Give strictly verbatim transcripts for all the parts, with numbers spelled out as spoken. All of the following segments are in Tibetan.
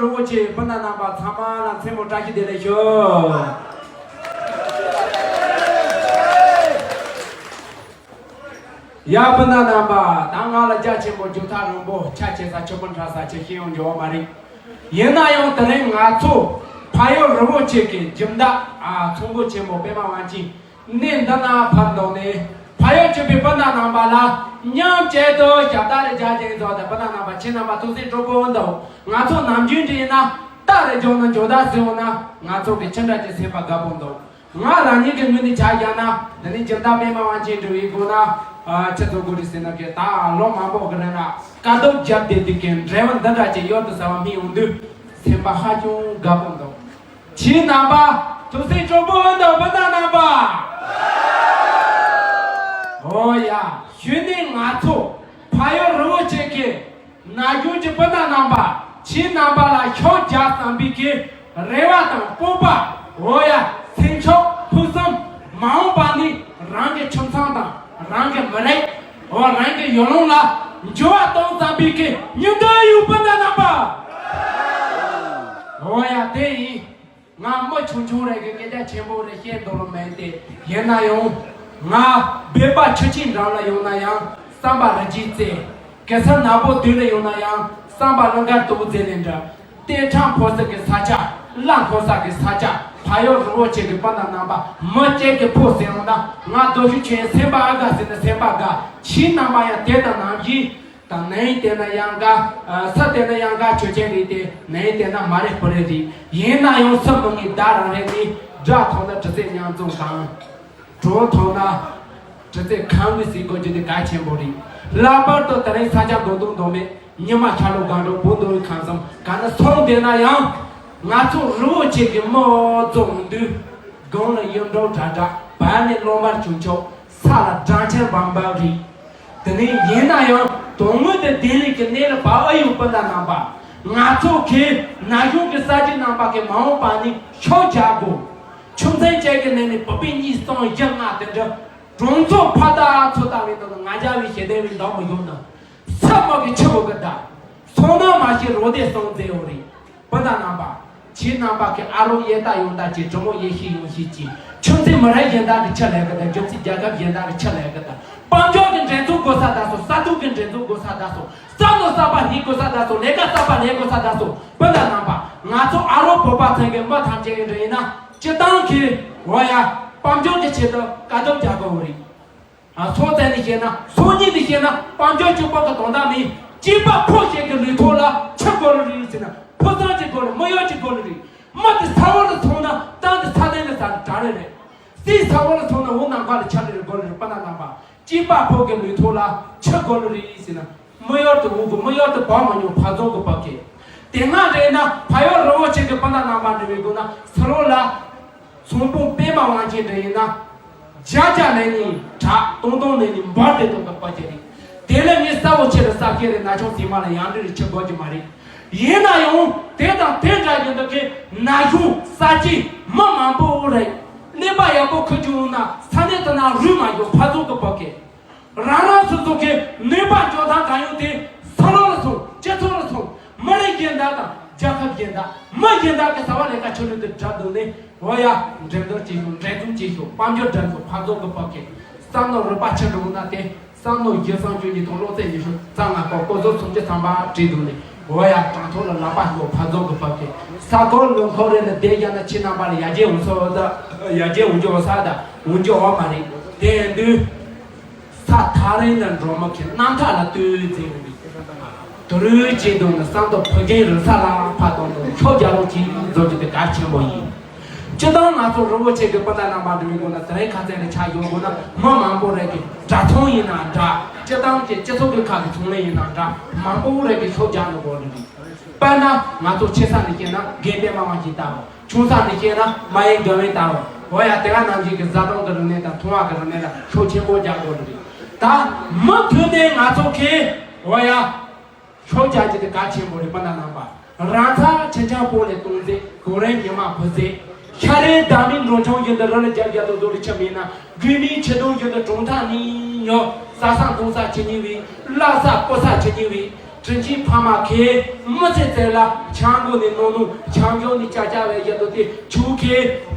རིན་པོ་ཆེ་སྤུན་ཟླ་རྣམ་པ་ཚང་མ་ལ་མཚན་མོ་བཀྲ་ཤིས་བདེ་ལེགས་ཞུ། ཡ་སྤུན་ཟླ་རྣམ་པ། ད་ང་ལ་རྒྱ་ཆེན་པོ་རྒྱུ་ཐག་རིང་པོ་ཆ་ཆེ་ས་ཆུ་སྤུན་ཁྲ་ས་ཆེ་ཤེས་ཡོང་འགྱོ་བ་མ་རེད། ཡིན་ན་ཡང་དེ་རིང་ང་ཚོ་ཕ་ཡུལ་རི་བོ་ཆེ་གི་རྒྱུན་བདག་ཨ་ཚོགས་འགོ་ཆེན་མོ་པད་མ་དབང་ཆེན་གནས་འདི་ན་ཕར་འདུག་ནས། ཕ་ཡུལ་གྱི་པའི་སྤུན་ཟླ་རྣམ་པ་ལ་མཉམ་གཅིག་ཏུ་ཞབས་བརྟན་རེ་རྒྱག་ཅིང་བཟོ་དང་། སྤུན་ཟླ་རྣམ་པ་ཁྱེད་རྣམ་པ་ཐུགས་སེམས་སྤྲོ་པོ་འདུག་ང་ཚོ་ནམ་རྒྱུན་འདྲ་ཡིན་ན་རྟ་རེ་རྒྱུག་ན་འཇོ་ད་ཟེར་འོང་ན། ང་ཚོ་གི་ཁྱིམ་བདག་གི་སེམས་པ་དགའ་པོ་འདུག་ང་རང་ཉིད་ཀྱི་ངོས་ནས་ཆ་བཞག་ན། འདི་ནི་སྦྱིན་བདག་པད་མ་དབང་ཆེན་འདྲ་བའི་སྒོ་ན་ཨ་ཁྱེད་ཚོ་སྒོ་རི་ཟེར་ན་གི་ད་ལོ་མང་པོ་གི་རིང་ལ་དཀའ་སྡུག་བརྒྱབ་བསྡད་དུས་ཀྱི་འབྲས་བུ་འདི་འདྲ་ཅིག་གཡུར་དུ་ཟ་བ་སྨིན་ཡོང་དུས་སེམས་པ་ཧ་ཅང་དགའ་པོ་འདུག་ཁྱེད་རྣམ་པ་ཐུགས་སེམས་སྤྲོ་པོ་འདུག་སྤུན་ཟླ་རྣམ་པ། ཨོ་ཡ། གཞུག་ནས་ང་ཚོ་ཕ་ཡུལ་རི་བོ་ཆེ་གི་ན་གཞོན་གྱི་སྤུན་ཟླ་རྣམ་པ། ཁྱེད་རྣམ་པ་ལ་ཕྱག་རྒྱ་བསམ་པའི་གི་རེ་བ་དང་སྤོབས་པ། ཨོ་ཡ། སེམས་ཤུགས་ཕུགས་བསམ། མ་འོངས་པ་ནི་རང་གི་ཁྱིམ་ཚང་དང་རང་གི་མི་རིགས། ཨོ་རང་གི་ཡུལ་ལུང་ལ་འགྱུར་བ་གཏོང་བསམ་པའི་གི་སྙིང་སྟོབས་ཡོད་སྤུན་ཟླ་རྣམ་པ། ཨོ་ཡ། དེ་ཡིན། ང་མི་ཆུང་ཆུང་རེ་གི་སྐད་ཆ་ཆེན་པོ་རེ་བཤད་འདོད་ལོ་མེད་དེ། ཡིན་ན་ཡང་ང་སྦལ་པ་ཆུ་ཆེན་འགྲམ་ལ་ཡོང་ན་ཡང་བསམ་པ་རི་རྒྱལ་རྩེ། གེ་སར་ནག་པོ་དུས་ལ་ཡོང་ན་ཡང་བསམ་པ་གླིང་དཀར་སྟོད་རྩེ་ལས་འདྲ། ལྟེ་ཁྲག་འཕོ་ས་གི་ས་ཆ། བླ་འཕོ་ས་གི་ས་ཆ། ཕ་ཡུལ་རི་བོ་ཆེ་གི་སྤུན་ཟླ་རྣམ་པ། མི་གཅིག་གི་ཕོ་ཟེར་འོང་ན་ང་རྡོ་ཤུ་ཆེན་སེམས་པ་ཨ་དགའ་ཟེར་ན་སེམས་པ་དགའ། ཁྱེད་རྣམ་པ་ཡང་དེ་དང་ནང་བཞིན། ད་ནས་བལྟས་ན་ཡང་ག་ཨ་ས་བལྟས་ན་ཡང་ག་ཆོས་ཅན་རེད་དེ། ནས་བལྟས་ན་མ་རེད་པོ་རེད་རེད། ཡིན་ན་ཡང་སུ་མི་ངན་བདག་རང་རེད་ནི། དགྲ་ཐོག་ན་གྲི་རྩལ་མཉམ་འཛོམས་དང་། གྲོགས་ཐོག་ན་གྲི་རྩལ་ཁང་གི་ཟིག་དགོས་རྒྱུ་དེ་གལ་ཆེན་པོ་རེད། ལྷག་པར་དུ་དེ་རིང་ས་ཆ་མདོ་སྟོང་མདོ་མེད། ཉི་མ་ཤར་ལྷོ་སྒང་དྲུག་བོད་མདོ་དབུས་ཁམས་གསུམ་ག་ན་སོང་བསྡད་ན་ཡང་། ང་ཚོ་རི་བོ་ཆེ་གི་མི་འོ་ཚོ་འོང་དུས། སྒང་ལ་གཡུ་འབྲུག་གྲགས་གྲགས། བར་ནས་གླང་དམར་ཆུང་ཆུང་། ས་ལ་སྦྲང་ཆར་འབབ་འབབ་རེད། དེ་ནས་ཡིན་ན་ཡང་དོན་དངོས་དེ་བདེ་ལེགས་ཀྱི་གནས་ལ་བབ་ཨ་ཡོད་སྤུན་ཟླ་རྣམ་པ། ང་ཚོ་གི་ན་གཞོན་གྱི་གསར་བརྗེ་རྣམ་པ་གི་མ་འོངས་པ་ནི་ཤོག་རྒྱག་དགོས། ཆུ་ཚན་བཅས་ཀྱི་ནང་ནས་བུད་པའི་གཉིས་གསུམ་བཞི་ལྔ་དེ་འདྲ་གྲོང་ཚོ་ཕ་ད་ཚོ་ལྟ་བའི་ནང་ལ་ང་རྒྱལ་བའི་ཞེ་བདེ་བའི་འདང་མི་ཡོང་ན། ས་མ་གི་ཆུ་བོ་གི་ད། སོང་ན་མ་ཤེས་རོ་དེ་སོང་ཟེར་ཡོད་རེད། སྤུན་ཟླ་རྣམ་པ། ཁྱེད་རྣམ་པ་གི་ཨ་རོགས་ཡེ་ལྟ་ཡོང་ལྟ་གྱིས། གྲི་མོ་ཡེ་ཤེས་ཡོང་ཤེས་ཀྱིས། ཆུ་མཛོད་མི་རབས་གཞན་དག་གི་ཆེད་ལས་གི་དང་། རྒྱུ་རྩིས་རྒྱལ་ཁབ་གཞན་དག་གི་ཆེད་ལས་གི་དང་། དཔལ་འབྱོར་གྱི་འགྲན་ཚོགས་དགོས་ས་ད་སོ། ས་ཐོག་གི་འགྲན་ཚོགས་དགོས་ས་ད་སོ། བསམ་བློ་གསར་པ་སླེབས་དགོས་ས་ད་སོ། ལས་ཀ་གསར་པ་ལས་དགོས་ས་ད་སོ། སྤུན་ཟླ་རྣམ་པ། ང་ཚོ་ཨ་རོགས་བོད་པ་ཚང་གི་མི་ཐམས་ཅད་ཀྱི་འདྲ་ཡིན་ན། སྤྱི་བཏང་གི་འོ་ཡ། དཔལ་འབྱོར་གྱི་ཆེད་དུ་དཀའ་སྡུག་རྒྱག་དགོས་རེད། ཨ། སོང་ཙང་ནས་བཤད་ན། སང་ཉིན་ནས་བཤད་ན་དཔལ་འབྱོར་གཅིག་པོ་གི་དོན་དག་མིན། སྐྱེས་པ་ཕོ་ཞིག་གི་ལུས་ཐོག་ལ་ཆུ་དགོས་ལེ་རེད་ཟེར་ན། ཕོ་བཟང་གཅིག་དགོས་ལེ། མི་གཡོག་གཅིག་དགོས་ལེ་རེད། མི་དེ་ས་འོག་ལ་སོང་ན་གཏམ་དེ་ཚ་ལྡན་གྱི་ས་ལ་གྲགས་ལེ་རེད། སྲིད་ས་འོག་ལ་སོང་ན་འོ་ནམ་མཁའ་ལ་འཆར་ལེ་རེད། དགོས་ལེ་རེད། སྤུན་ཟླ་རྣམ་པ། སྐྱེས་པ་ཕོ་གི་ལུས་ཐོག་ལ་ཆུ་དགོས་ལེ་རེད་ཟེར་ན། མི་གཡོག་དེ་འོ་གི། མི་གཡོག་དེ་བག་མ་མྱོང་ཕ་རྫོང་གི་བག་གི། དེ་སྔ་འདྲ་ཡིན་ན་ཕ་ཡུལ་རི་བོ་ཆེ་གི་སྤུན་ཟླ་རྣམ་པ་འདྲ་བའི་སྒོ་ན་ས་ལོ་ལ། ཚོང་དཔོན་པད་མ་དབང་ཆེན་འདྲ་ཡིན་ན། བརྒྱ་བརྒྱ་ནས་ནི་དྲག་སྟོང་སྟོང་ནས་ནི་འབར་ཏེ་སྟོང་གི་བག་གི་རེད། དེ་ལས་ངས་གསལ་བོ་ཆེ་རུ་གསལ་བཤད་རེད། ན་ཆུང་ཟིན་མ་ལ་ཡང་འདྲི་རེ་ཆི་དགོས་ཀྱི་མ་རེད། ཡིན་ན་ཡང་དེ་དང་དེ་འདྲ་ཡིན་འདུག་གི། ན་གཞོན་གསར་བརྗེ་མི་མང་པོ་རེད། གནས་པ་ཡག་པོ་ཁུར་རྒྱུ་ཡོང་ན་ས་གནས་དེ་ན་རུལ་མ་འགྱོ་ཕ་རྫོང་གི་བག་གི། རང་རང་སོ་སོ་གི་ནུས་པ་འཇོག་ཐང་གང་ཡོད་དེ་ས་ལོ་ལ་སོང་། སྤྱི་ཚོགས་ལ་སོང་། མི་རིགས་གཞན་དག་དང་རྒྱལ་ཁབ་གཞན་དག་མི་གཞན་དག་གི་བྱ་བ་ལས་ཀ་ཆུ་ལུད་དུ་འདྲ་འདུག་ནས། འོ་ཡ། འགྲན་བསྡུར་བྱེད་ཤོག་འགྲན་བསྡུར་བྱེད་ཤོག་དཔལ་འབྱོར་འགྲན་ཤོག་ཕ་རྫོང་གི་བག་གི། བསམ་བློ་རིག་པ་ཆེ་འགྲོ་ན་དེ། བསམ་བློ་བཞི་བསམ་བཅུ་གཉིས་དང་བློ་རྩེ་ཉི་ཤུ་རྩ་ལྔ་པ་ཀོ་ཟོ་སུམ་ཅུ་ཐམ་པ་བྲིས་འདུག་ནས། འོ་ཡ། དྲང་ཐོག་ལ་ལག་པ་སློག་ཕ་རྫོང་གི་བག་གི། ས་གོ་ལུང་ཁོ་རེ་ལ་བསྡད་ཡ་ན་ཁྱེད་རྣམ་པ་ལ་ཡར་རྒྱས་འོང་ས་འོ་ད། ཡར་རྒྱས་འོང་རྒྱུ་འོ་ས་ད་འོང་རྒྱུ་འོ་མ་རེད། དེ་ཡིན་དུས། ས་ཐག་རིང་ལ་འགྲོ་མི་ཁྱེད་རྣམ་ཐག་ལ་ལྟོས་ཟེར་ཡོང་གི། དུ་རུ་བྱེད་དུང་ནི་བསམ་དོ་ཕུགས་རྒྱང་རིང་ས་ལ་ཕ་དང་དུ་ཤོག་རྒྱ་ལོ་གཅིག་འཛོམས་ཀྱི་དེ་གལ་ཆེན་པོ་ཡིན། སྤྱི་བཏང་ང་ཚོ་རི་བོ་ཆེ་གི་སྤུན་ཟླ་རྣམ་པ་འདི་མི་དགོས་ན་དེ་རིང་ཁ་ཚན་ལ་ཆ་ཡོང་དགོས་ན་མི་མང་པོ་རེད་གི། དྲ་ཚོང་ཡིན་ན་འདྲ། སྤྱི་བཏང་གི་སྤྱི་ཚོགས་ཀྱི་ཁག་གི་ཚོང་ལས་ཡིན་ན་འདྲ། མང་པོ་རེད་གི་ཤོག་རྒྱག་ནི་དགོས་ནི་རེད། དཔེར་ན་ང་ཚོ་ཆེ་ས་ནས་བཤད་ན་རྒན་པད་མ་དབང་ཆེན་ལྟ་བུ། ཆུང་ས་ནས་བཤད་ན་མ་ཡིན་དགའ་བའི་ལྟ་བུ། འོ་ཡ། དེ་ག་ནང་བཞིན་གྱི་བཟའ་བཏུང་གི་རིག་གནས་དང་འཐུང་བ་གི་རིག་གནས་ལ་ཤུགས་ཆེན་པོ་རྒྱག་དགོས་རེད། ད་མུ་མཐུད་ནས་ང་ཚོ་གིས་འོ་ཡ། ཤུགས་རྒྱག་རྒྱུ་དེ་གལ་ཆེན་པོ་རེད། སྤུན་ཟླ་རྣམ་པ། རང་ཚ་ཆེ་ཆུང་བོད་ལས་གཏོང་ཟེ། གོ་རེ་ཉི་མ་བུ་ཟེ། ཤ་རེ་བདག་མིན་འགྲོ་ཆུང་བཞིན་དུ་རི་ལ་རྒྱབ་རྒྱབ་ཏུ་རྡོ་རི་ཆུ་མིན་ན། དགོས་མིན་ཆུ་དུང་བཞིན་དུ་གྲོང་ཐག་ནི་ཡོད། ཟ་ས་འཐུང་ས་ཆུ་ཉིན་བས། བླ་ས་སྤོ་ས་ཆུ་ཉིན་བས། དྲིན་ཆེན་ཕ་མ་ཁྱེད་མི་ཚེ་ཚད་ལ་ཆང་སྒོ་ནས་ནོ་ནོ་ཆང་འཇོག་ནས་ཅག་ཅག་བས་ཡ་དོ་དེ་ཆུ་ཁྱེད་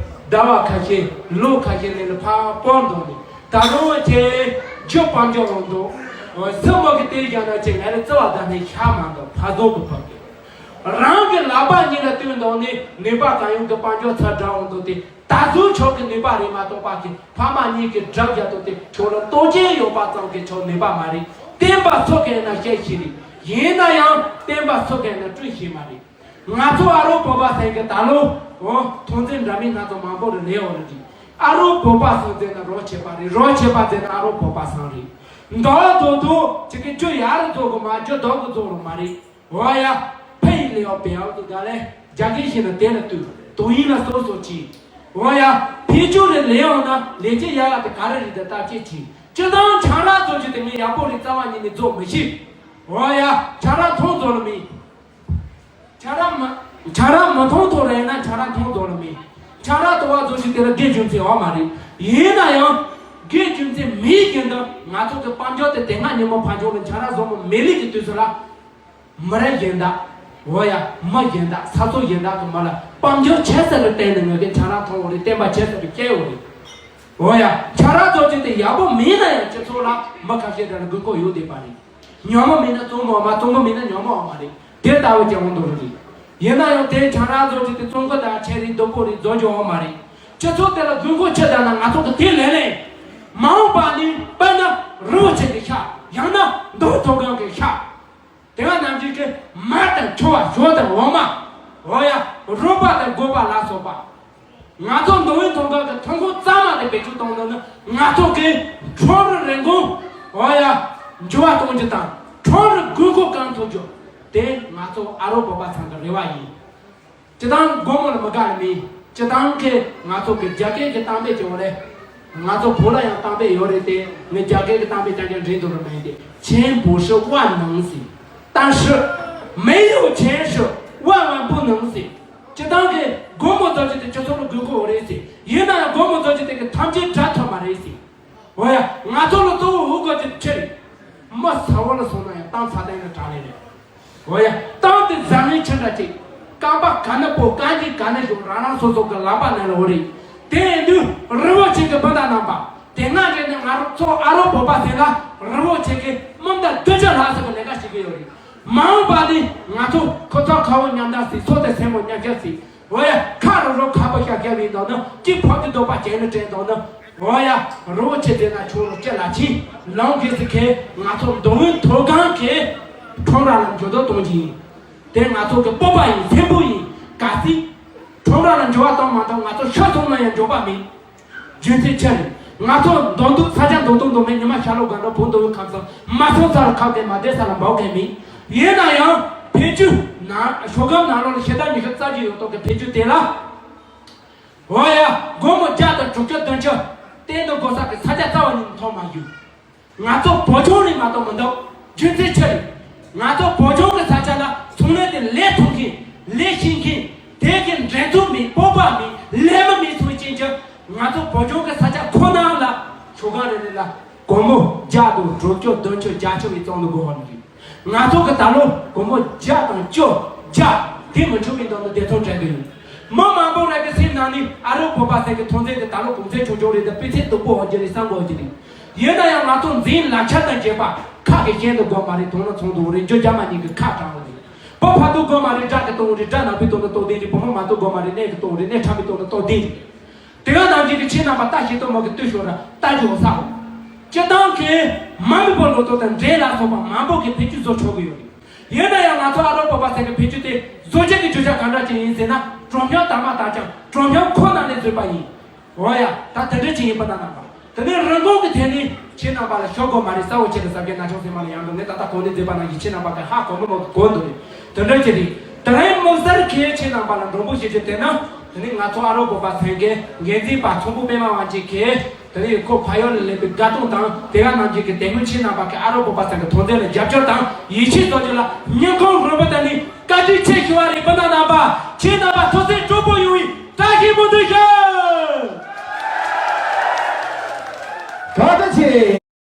ཟླ་བ་ཁ་ཤས་ལོ་ཁ་ཤས་ནས་ལ་ཕ་སྤོར་འདོག་ནས་ད་རུང་ཁྱེད་རྒྱུ་སྤང་འཇོག་འོང་འདུག་སུ་མོ་གི་དེ་བཞག་ན་ཁྱེད་ང་ལ་བརྩི་བ་ད་ནས་ཤ་མ་འདུག་ཕ་བཟོ་གི་ཕ་གི་རང་གི་ལག་པ་གཉིས་ལ་བསྟུན་འདོག་ནས་ནུས་པ་གང་ཡོང་གི་སྤང་འཇོག་ཚར་འདྲ་འོང་འདུག་སྟེ། ད་གཟོད་ཆོག་གི་ནུས་པ་རེད་མ་གཏོགས་པ་གི་ཕ་མ་གཉིས་ཀྱི་དགྲ་རྒྱ་ཏོ་དེ་ཆོག་ལ་ལྟོ་ཆས་ཡོད་པ་ཙམ་གྱི་ཆོག་ནུས་པ་མ་རེད། བསྟན་པ་སོགས་ཀྱི་ན་བཤད་ཤེས་རེད། ཡིན་ན་ཡང་བསྟན་པ་སོགས་ཀྱི་ན་སྐྲུན་ཤེས་མ་རེད། ང་ཚོ་ཨ་རོ་བོད་པ་སེང་གི་ད་ལོ་འོ་ཐོན་རྫས་འདྲ་མིན་སྣ་ཚོགས་མང་པོ་རེ་ལས་འོ་རེ་རེད། ཨ་རོ་བོད་པ་སོང་ཚེ་ན་རོ་ཆེ་པ་རེད། རོ་ཆེ་པ་ཚེ་ན་ཨ་རོ་བོད་པ་སང་རེད། མདོ་དོ་དོ་ཅིག་གི་རྒྱུ་ཡར་རྫོགས་གི་མ་རྒྱུ་དོག་གི་རྫོགས་རུ་མ་རེད། འོ་ཡ། ཕ་ཡི་ལེའོ་བེའོ་དུ་ག་ལེ། རྒྱ་སྐད་ཤེས་ན་དེ་ལ་ལྟོས། དོ་ཡིན་ལ་སོ་སོ་གྱིས། འོ་ཡ། ཕེ་ཅུ་རེ་ལེའོ་ན་ལས་ཀྱི་ཡ་ལ་དེ་ག་རེ་རེད་དེ་ལྟ་ཅེས་གྱིས། ཅི་དང་ཆང་རག་ཚོ་ཅི་དེ་ངས་ཡག་པོ་རེད་རྩ་བ་ཉིད་ནས་རྫོགས་མི་ཤེས། འོ་ཡ། ཆང་རག་འཐུང་རྫོགས་ལ་མེད། ཆང་རག་མ། ཆང་རག་མི་འཐུང་ཐོག་རེད་ན་ཆང་རག་འཐུང་རྫོགས་ལ་མེད། ཆང་རག་དོ་བ་ཚོ་ཞིག་དེ་ལ་དགེ་རྒྱུ་མཚན་འོ་མ་རེད། ཡིན་ན་ཡང་དགེ་རྒྱུ་མཚན་མེད་ཀྱི་འདི་ང་ཚོ་གི་དཔལ་འབྱོར་དེ་དེ་སྔ་ཉིན་མོ་ཕ་འབྱོར་ལ་ཆང་རག་བཟོ་མོ་མེད་ལེ་གི་དུས་སུ་ལ། མི་རབས་གཞན་དག་འོ་ཡ། མི་གཞན་དག་ས་ཚོ་གཞན་དག་གི་མི་ལ་དཔལ་འབྱོར་ཆེ་ས་ལ་བརྟེན་ནས་ངོས་ཀྱི་ཆང་རག་འཐུང་འོ་རེད། བསྟན་པ་ཆེ་ས་ལ་སྐྱེལ་འོ་རེད། འོ་ཡ། ཆང་རག་ཚོ་ཅི་དེ་ཡག་པོ་མིན་ན་ཡང་སྤྱི་ཚོགས་ལ་མི་ཁ་ཤས་དེ་ལ་དགོས་མཁོ་ཡོད་བསྡད་པ་རེད། ཉོན་མོངས་མིན་ན་བཙོང་མོ་མ་བཙོང་མོ་མིན་ན་ཉོན་མོངས་འོ་མ་རེད། དེ་ལྟ་བུ་ཀྱང་འོང་དོ་རེད། ཡིན་ན་ཡང་དེ་ཆང་རག་ཚོ་ཅི་དེ་བཙོང་མཁན་དང་ཆེ་རིགས་སྡུག་པོ་རིགས་བཟོ་རྒྱུ་འོ་མ་རེད། སྤྱི་ཚོགས་དེ་ལ་དགོས་མཁོ་ཆེ་དྲགས་ན་ང་ཚོ་གི་དེ་ལས་ལས། མ་འོངས་པ་ནི་དཔེར་ན་རི་བོ་ཆེ་གི་ཤ། ཡང་ན་མདོ་མཐོ་སྒང་གི་ཤ། དེ་བ་ནམ་རྒྱུན་གྱི་མ་དང་ཆུ་བ་ཞོ་དང་འོ་མ། འོ་ཡ། རོ་པ་དང་རྒོད་པ་ལ་སོགས་པ། ང་ཚོ་མདོ་དབུས་མཐོ་སྒང་གི་ཐོན་ཁུངས་གཙང་མ་དེ་བེད་སྤྱོད་གཏོང་ནི་ནི་ང་ཚོ་གི་ཁྲོམ་རའི་རིན་གོང་། འོ་ཡ། འགྱུར་བ་གཏོང་རྒྱུ་དང་ཁྲོམ་རའི་དགོས་མཁོ་གང་ཐུབ་རྒྱུ། དེ་ང་ཚོ་ཨ་རོ་བོད་པ་ཚང་གི་རེ་བ་ཡིན། སྤྱི་བཏང་སྒོར་མོ་ལ་མི་དགའ་ལ་མིན། སྤྱི་བཏང་གི་ང་ཚོ་གི་རྒྱ་སྐད་ཀྱི་གཏམ་དཔེ་ཅིག་འོ་ལེ། ང་ཚོ་བོད་ལ་ཡང་གཏམ་དཔེ་ཡོད་རེད་དེ། ངས་རྒྱ་སྐད་ཀྱི་གཏམ་དཔེ་རྐྱང་རྐྱང་འདྲེན་འདུག་རུ་མེད་དེ། 钱不是万能的，但是没有钱是万万不能的། སྤྱི་བཏང་གི་སྒོར་མོ་ཚོ་ཅིག་དེ་སྤྱི་ཚོགས་ལ་དགོས་མཁོ་རེད་ཟེར། ཡིན་ན་ཡང་སྒོར་མོ་ཚོ་ཅིག་དེ་གི་ཐམས་ཅད་དགྲ་ཐོབ་མ་རེད་ཟེར། འོ་ཡ། ང་ཚོ་ལ་གཙོ་བོ་འུ་གོ་ཅིག་ཆེ་རེད། མི་ས་འོག་ལ་སོང་ན་ཡང་གཏམ་ཚ་དན་ལ་དྲག་ལེ་རེད། འོ་ཡ། གཏམ་དེ་ཟ་མིན་ཆུ་འདྲ་ཅིག་རྐང་པ་ག་ན་སྤོ་རྐང་རྗེས་ག་ན་ཞོག་རང་རང་སོ་སོ་གི་ལག་པ་ནང་ལ་འོ་རེད། དེ་ཡིན་དུས་རི་བོ་ཆེ་གི་སྤུན་ཟླ་རྣམ་པ། དེ་སྔ་རྗེས་ནས་ང་རང་ཚོ་ཨ་རོ་བོད་པ་ཟེར་ན་རི་བོ་ཆེ་གི་སྤུན་ཟླ་སྡུག་ཅག་ལྷག་ས་གི་ལས་ཀ་བྱེད་ཀྱི་ཡོད་རེད། མ་འོངས་པ་ནི་ང་ཚོ་ཁོ་ཚོ་ཁ་བོ་མཉམ་འདྲ་ཟིག་སོ་དེ་སེན་མོ་མཉམ་འཇོག་ཟིག་འོ་ཡ། ཁ་རུ་རུ་ཁ་པ་ཤ་རྒྱབ་ཡིན་དང་ནི་གཅིག་ཕོག་གི་འདོད་པ་བྱས་ནི་དྲན་དང་ནི། འོ་ཡ། རི་བོ་ཆེ་དེ་ན་ཁྱོད་རུ་ལྕེ་ལ་ཕྱིན་ལོང་གི་ཟིག་གི་ང་ཚོ་མདོ་དབུས་མཐོ་སྒང་གི་ཁྲོམ་ར་ལ་འགྱུར་ལྡོག་གཏོང་གི་ཡིན། དེ་ང་ཚོ་གི་སྤོབས་པ་ཡིན། སེམས་པོ་ཡིན། གལ་སྲིད་ཁྲོམ་ར་ལ་འགྱུར་བ་གཏོང་མ་ཐུབ་ང་ཚོ་ཤི་སོང་ན་ཡང་འགྱུར་བ་མེད། རྒྱུ་མཚན་ཆི་རེད། ང་ཚོ་མདོ་སྟོད་ས་ཆ་མདོ་སྟོད་མདོ་སྨད་ཉི་མ་ཤར་ལྷོ་སྒང་དྲུག་བོད་མདོ་དབུས་ཁམས་གསུམ་མ་སོང་ས་ལ་ཁ་གཏད་མ་བསྡད་ས་ལ་འབབ་མཁན་མིན། ཡིན་ན་ཡང་ཕན་ཆུ་ན་ཤོག་སྒམ་ནང་ལོགས་ལ་ཤེལ་དར་ཉི་ཤུ་རྩ་བཞི་ཡོད་ཐོག་གི་ཕན་ཆུ་དེ་ལ། འོ་ཡ། སྒོར་མོ་བརྒྱ་དང་དྲུག་ཅུ་བདུན་ཅུ་སྟེང་དུ་སྒོ་ས་གི་ས་ཆ་རྩ་བ་ཉིད་ནས་མཐོང་མ་ཡོད། ང་ཚོ་བོད་ལྗོངས་རེད་མ་གཏོགས་མི་འདུག་རྒྱུ་མཚན་ཆི་རེད། ང་ཚོ་བོད་ལྗོངས་ཀྱི་ས་ཆ་ལ་ཚོང་ལས་དེ་ལས་ཐུབ་མཁན་ལས་ཤེས་མཁན་དེ་གི་འགྲན་ཚོགས་མེད། སྤོབས་པ་མེད། ལས་མི་མེད་སོང་ཅན་གྱི་ང་ཚོ་བོད་ལྗོངས་ཀྱི་ས་ཆ་ཁོ་ན་ལ་ཤོག་སྒམ་རེ་རེ་ལ་སྒོར་མོ་བརྒྱ་དང་དྲུག་ཅུ་བདུན་ཅུ་བརྒྱད་ཅུ་བའི་བཙོང་དུ་དགོས་པ་མི་རེད། ང་ཚོ་གི་ད་ལོ་སྒོར་མོ་བརྒྱ་དང་བཅུ་བརྒྱ་དེ་མི་འཕྲོད་པའི་དོན་དུ་བདེ་ཐང་དྲན་གི་ཡོད། མི་མང་པོ་རེ་གི་སེམས་ནང་ནས་ཨ་རོ་བོད་པ་ཟེར་གི་ཐོན་རྫས་གི་ད་ལོ་གོང་ཚད་ཆུང་ཆུང་རེད། ད་སྤུས་ཚད་སྡུག་པོ་འོང་རྒྱུ་རེད་བསམ་གི་འོང་རྒྱུ་རེད། ཡིན་ན་ཡང་ང་ཚོ་འཛིན་ལག་ཆ་དང་བཅས་པ་ཁ་གི་ཤན་དུ་དགོས་མ་རེད། དོང་ན་ཚོང་དུ་རེད། རྒྱུ་རྒྱ་མ་གཉིས་གི་ཁ་དྲང་བ་རེད། བུ་ཕ་ཏོ་དགོས་མ་རེད། དགྲ་གི་ཏོང་རེད། དགྲ་ནག་པོའི་ཏོང་ན་ཏོག་ལྡན་རེད། བུ་མོ་མ་ཏོ་དགོས་མ་རེད། གནས་གི་ཏོང་རེད། གནས་ཁྲ་མི་ཏོང་ན་ཏོག་ལྡན་རེད། དེ་ག་ནང་བཞིན་གྱི་ཁྱེད་རྣམ་པ་ལྟ་ཞིག་ཏུ་མོ་གི་ལྟོས་ཤོག་ར་ལྟ་རྒྱུ་ས་འོ། སྤྱི་བཏང་གི་མ་མི་པོ་ལོ་ཏོག་དང་འབྲས་ལ་སོགས་པ་མང་པོ་གི་ཕན་ཆུ་བཟོ་ཆོག་གི་ཡོད་རེད། ཡིན་ན་ཡང་ང་ཚོ་ཨ་རོ་བོད་པ་ཟེར་གི་ཕན་ཆུ་དེ་བཟོ་བྱེད་ཀྱི་རྒྱུ་ཆ་ག་འདྲ་ཅིག་ཡིན་ཟེར་ན་གྲོ་སྙོམས་དར་མ་དར་ཀྱང་གྲོ་སྙོམས་ཁོ་ན་ནས་བཟོས་པ་ཡིན། འོ་ཡ། ད་དེ་འདྲ་ཅིག་ཡིན་པ་ན་རྣམ་པ། དེ་ནས་རིན་གོང་གི་ཐད་ནས་ཁྱེད་རྣམ་པ་ལ་ཤོད་དགོས་མ་རེད། ས་འོ་ཆེ་ལ་ཟབ་རྒྱས་ན་ཆུང་སེམས་མ་ལ་ཡང་འགྲོ་ངས་ད་ལྟ་གོང་ནས་བཟོས་པ་ན་ཡིན། ཁྱེད་རྣམ་པ་གི་ཧ་གོ་མི་མོ་གི་གོ་འདུག་རེད། དེ་འདྲ་ཅིག་རེད། དེ་རིང་དམིགས་བསལ་གྱིས་ཁྱེད་རྣམ་པ་ལ་མགྲོན་པོ་ཞུ་རྒྱུ་དེ་ནི། དེ་ནི་ང་ཚོ་ཨ་རོ་བོད་པ་ཚང་གི་འགན་འཛིན་པ་ཚོང་པ་པད་མ་དབང་ཆེན་གྱིས། དེ་ནི་ཁོ་ཕ་ཡུལ་ལ་སླེབས་པའི་དགའ་སྟོན་དང་དེ་ག་ནང་བཞིན་གྱི་དེ་སྔོན་ཁྱེད་རྣམ་པ་གི་ཨ་རོ་བོད་པ་ཚང་གི་ཐོན་རྫས་ལ་རྒྱབ་སྐྱོར་དང་ཡིད་ཆེས་བཟོ་རྒྱུ་ལ་སྙིང་ཁོང་རུས་པ་དང་ནི་བཀའ་དྲིན་ཆེ་ཞུ་བ་རེད། སྤུན་ཟླ་རྣམ་པ་ཁྱེད་རྣམ་པ་ཐུགས་སེམས་སྤྲོ་པོ་ཡོང་བའི་བཀྲ་ཤིས་སྨོན་འདུན་ཞུ། བཀའ་དྲིན་ཆེ།